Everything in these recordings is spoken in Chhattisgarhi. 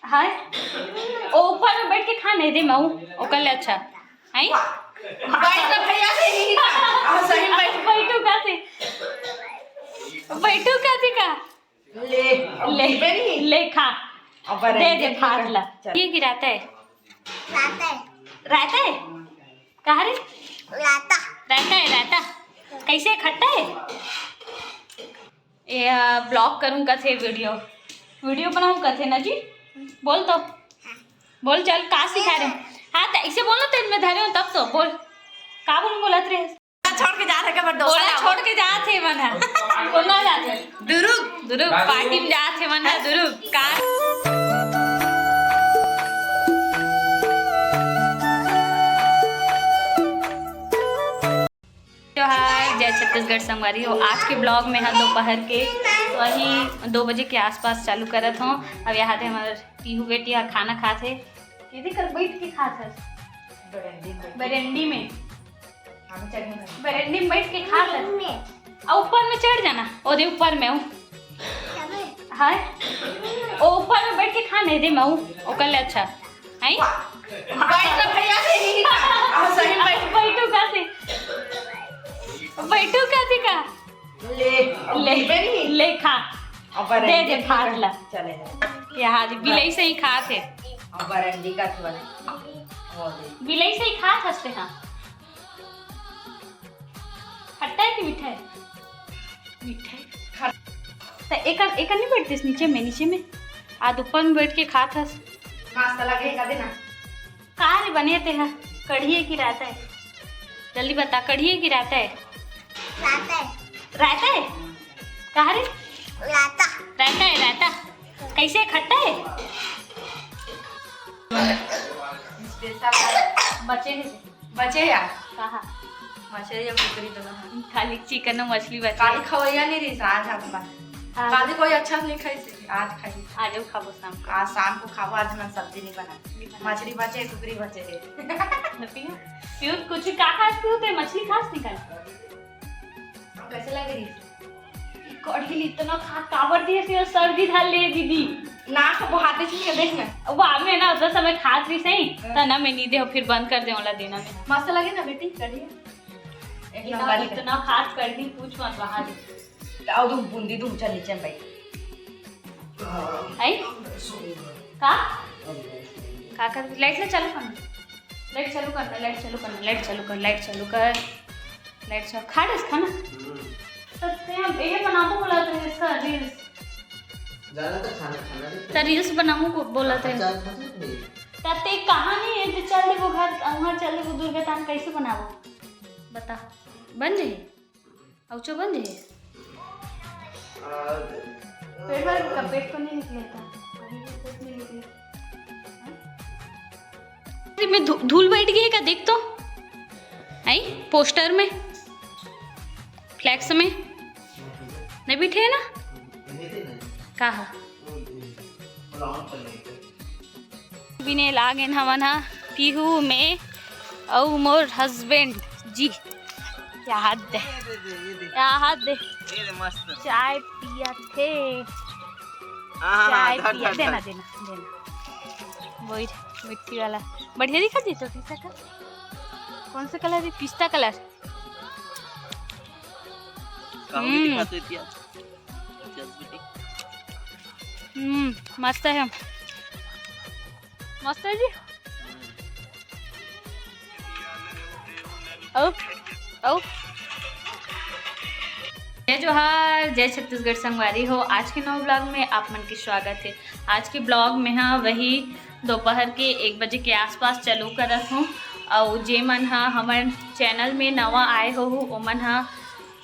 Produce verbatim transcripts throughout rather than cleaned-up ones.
हाय, ओ ऊपर में बैठ के खा नहीं दे मऊ, ओकर ले अच्छा। हाय, बैठ तो भैया से ही खा। हाँ, सही बैठ। बैठू का थे, बैठू का थे का? ले, ले, ले खा। अब दे दे भात ला। चल। ये गिराता है? रायता है। रायता है? कहा रे? रायता। रायता है, रायता। कैसे, खट्टा है? ये, आ, ब्लॉग करूँ कथे, वीडियो, वीडियो बनाऊँ कथे ना जी। बोल तो, बोल चल, का सिखा रहे? हाँ, तो ऐसे बोल ना, तो इनमें धरे हो तब तो बोल। का बोल, बोलत रहे? छोड़ के जा रहे, के बड़ दोस्त बोला, छोड़ के जात हे मन ह। कोना जात हे? दुरुग। दुरुग, पार्टी में जात हे मन ह, दुरुग। का जोहार, जय छत्तीसगढ़ संगवारी हो। आज के ब्लॉग में हम दोपहर के वही दो बजे के आसपास चालू करत हों। अब यहाँ थे हमारे पीहू बेटी ह खाना खात हे। दीदी कर बैठ के खात हस बरंडी में। बरंडी में। बरंडी में बैठ के खात हस। अउ ऊपर में चढ़ जाना, ओदे ऊपर में हूँ। हाय, ओ ऊपर में बैठ के खा नहीं दे मऊ, ओकर ले अच्छा। हाय, बैठ तो भैया से ही खा। हाँ, सही बैठ। बैठू का से, बैठू का से का? ले, ले, ले खा। अब दे दे भात ला। चले। यहाँ बिलई से ही खात हे। अब बरंडी का थोड़ा। बिलई से ही खात हंसते हाँ। खट्टा है कि मीठा है? मीठा है। तो एकर, एकर नहीं बैठतीस नीचे में, नीचे में? आज ऊपर में बैठ के खात हस। मस्त लगे, का देना? का रे बने ते ह? कढ़ी है कि रायता है? जल्दी बता, कढ़ी है कि रायता है? रायता है। रायता है? कहा रे? रायता। रायता है, रायता। कैसे, खट्टा है? बचे हैं। बचे यार। कहा? मछली या कुकरी दोनों है। खाली चिकन और मछली बचे। काली खवैया नहीं रही, आज हम बा। आज। काली कोई अच्छा नहीं खाई से, आज खाई। आज हम खाबो शाम को। आज शाम को खाबो, आज हम सब्जी नहीं बना। नहीं बना। मछली बचे, कुकरी बचे है। क्यों, कुछ का खास क्यों थे, मछली खास नहीं खाई? कैसे लग रही? कढ़ी इतना खा काबर दिए से सर्दी धर ले दीदी। नाक बहाते छी देख ना। वो आमे ना उतना समय खात रही सही। हाँ। त ना मैं नहीं दे, फिर बंद कर दे वाला देना में। मस्त लगे ना बेटी कढ़ी? एक इतना, नंबर है। इतना खास कढ़ी पूछ मत वहां दे। आओ तुम बूंदी तुम चल नीचे में बैठ। आई? का? का कर? लाइट ले चालू करना। लाइट चालू करना, लाइट चालू करना, लाइट चालू कर, लाइट चालू कर। लाइट चालू। खा लेस खाना? हम्म। तो ते हम ये बनाबो बोलत रहे इसका रील्स। ज्यादा तो खाना, खाना नहीं। तो रील्स बनाऊं को बोलत रहे। चाय खाते नहीं। तो ते कहां नहीं है, तो चल देबो घर, वहां चल देबो दुर्गा तान, कैसे बनाबो? बता। बन जाई? अउचो बन जाई? पेट भर का, पेट तो नहीं निकले था। अभी भी पेट नहीं निकले। अरे, मैं धू-, धूल बैठ गई है क्या? देख तो। आई पोस्टर में, फ्लैक्स में नहीं बैठे है ना? कहा? बिने लागेन हमन हा पीहू में अउ मोर हस्बैंड जी। याद दे, याद दे। ये ले मस्त। चाय पिया थे। हाँ, हाँ, चाय हाँ, धर, पिया। धर, देना, धर। देना, देना। वही मिट्टी वाला। बढ़िया दिखा जी तो, कैसा का? कौन सा कलर है? पिस्ता कलर। काहू हम्म। दिखा तो दिया। हम्म, मस्त है। मस्त है जी। ओ, ओ। जय जोहार, जय छत्तीसगढ़ संगवारी हो। आज के नवा ब्लॉग में आप मन के स्वागत है। आज के ब्लॉग में हाँ वही दोपहर के एक बजे के आसपास चालू करत हूँ। अउ जे मन हा हमर चैनल में नवा आए हो, ओमन हा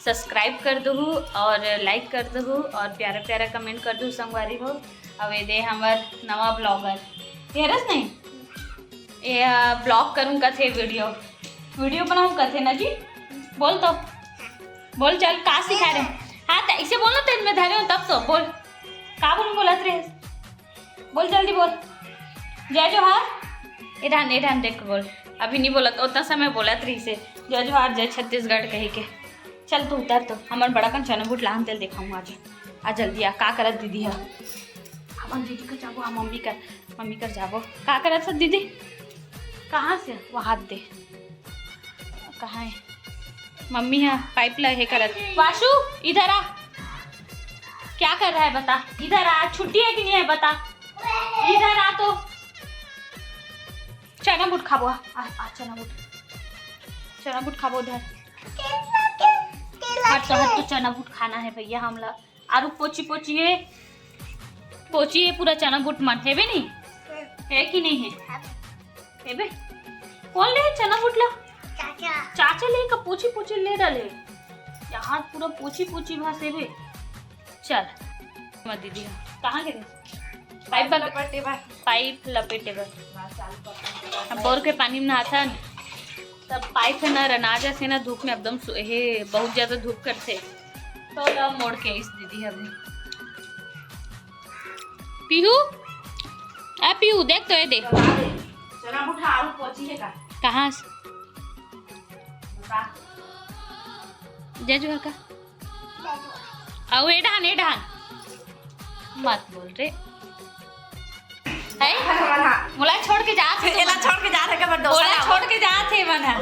सब्सक्राइब कर दुहू और लाइक कर दुहू और प्यारा प्यारा कमेंट कर दुहू संगवारी हो। अब ये दे हमर नवा ब्लॉगर, हेरस नहीं? ये, आ, ब्लॉग करूँ कथे, वीडियो, वीडियो बनाऊँ कथे ना जी? बोल तो, बोल चल, का सिखा रहे? हाँ, तो ऐसे बोल ना, तो मैं धरे हूँ तब तो, बोल, का बोलूँ बोलत रहे? बोल जल्दी बोल। जय जोहार। ए ध्यान, ए ध्यान देख बोल। अभी नहीं बोलत, उतना समय बोलत रही से। जय जोहार, जय छत्तीसगढ़ कही के। चल तू उतर तो, हमर बड़ा कन चना बूट लान तेल देखाऊँ आज। आ जल्दी आ, का करत दीदी है? अपन दीदी कर जाबो, हाँ, मम्मी कर, मम्मी कर जाबो। का करत हस दीदी? कहाँ से? वो हाथ दे। कहाँ है? मम्मी ह पाइप ला हे करत। वाशु, इधर आ। क्या कर रहा है बता? इधर आ, छुट्टी है कि नहीं है बता? इधर आ तो। चना बूट खाबो, आ, आ, आ, चना बूट। चना बूट खाबो उधर। हट तो, हट तो, चना बूट खाना है भैया हमला। आरु पोची पोची हे, पोची हे पूरा चना बूट मन, हेबे नहीं? हे कि नहीं हे? हेबे? कौन ले चना बूट ला? चाचा। चाचा ले का पोची पोची ले डाले। यार पूरा पोची पोची भास हेबे। चल, मत दीदी, कहाँ गए? पाइप बग- लपेटे बर। पाइप लपेटे बर। बस, चालू कर। अब बोर के पानी में नहाथन, तब पाइप है ना, रना जैसे ना, धूप में एकदम सु-, हे, बहुत ज्यादा धूप करथे, तो ला मोड़ के इस दीदी अभी। पीहू, ए पीहू, देख तो ये दे। चना बूट आलू पोची है का? कहाँ से? बता। जय जोहार का। अउ ए डहान, ए डहान। मत बोल रे। है? मोला छोड़ के जात हे, एला छोड़ के जात हे, के बर डोसा मोला लाओ। छोड़ के जात हे मन ह।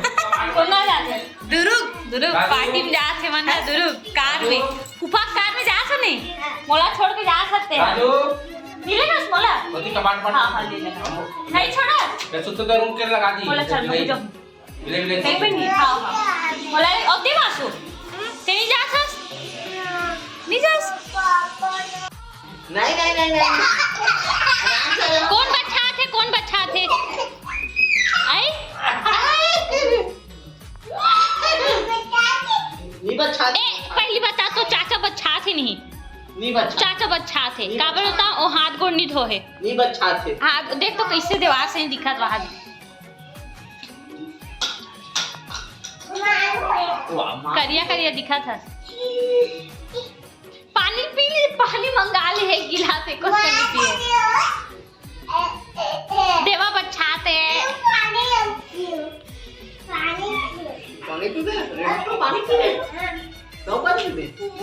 कोन जात हे? दुरुग, दुरुग, पार्टी में जात हे मन ह, दुरुग, कार में। फूफा कार में जात हे नहीं? मोला छोड़ के जात हते। राजू। मिले ना मोला? ओती कबाड़ पर। हाँ, हाँ, ले लेना। नहीं छोड़ा? ये सुत्ते तो रूम के लगा दी। मोला चल, नहीं। मुझे मिले, मिले। नहीं बनी? हाँ, हाँ। बोला, "अब दे वासु। तेरी जा सस? नहीं जा सस?" नहीं, नहीं, नहीं, नहीं। कौन बच्चा थे, कौन बच्चा थे? आई? नहीं बच्चा। ए, पहली बता तो चाचा बच्चा थे नहीं? नहीं बच्चा। चाचा बच्चा थे। नहीं काबर बच्चा। होता, वो हाथ गोड़ नहीं धोए। नहीं बच्चा थे। हाथ देख तो कैसे देवार से दिखत बाहर। वाह, माँ। करिया करिया दिखा था। पानी पी ली, पानी मंगा ली है गिलास, एक कुछ नहीं पिए। देवा बच्चाते। पानी पी ले, पानी पी ले। तो पानी पी ले।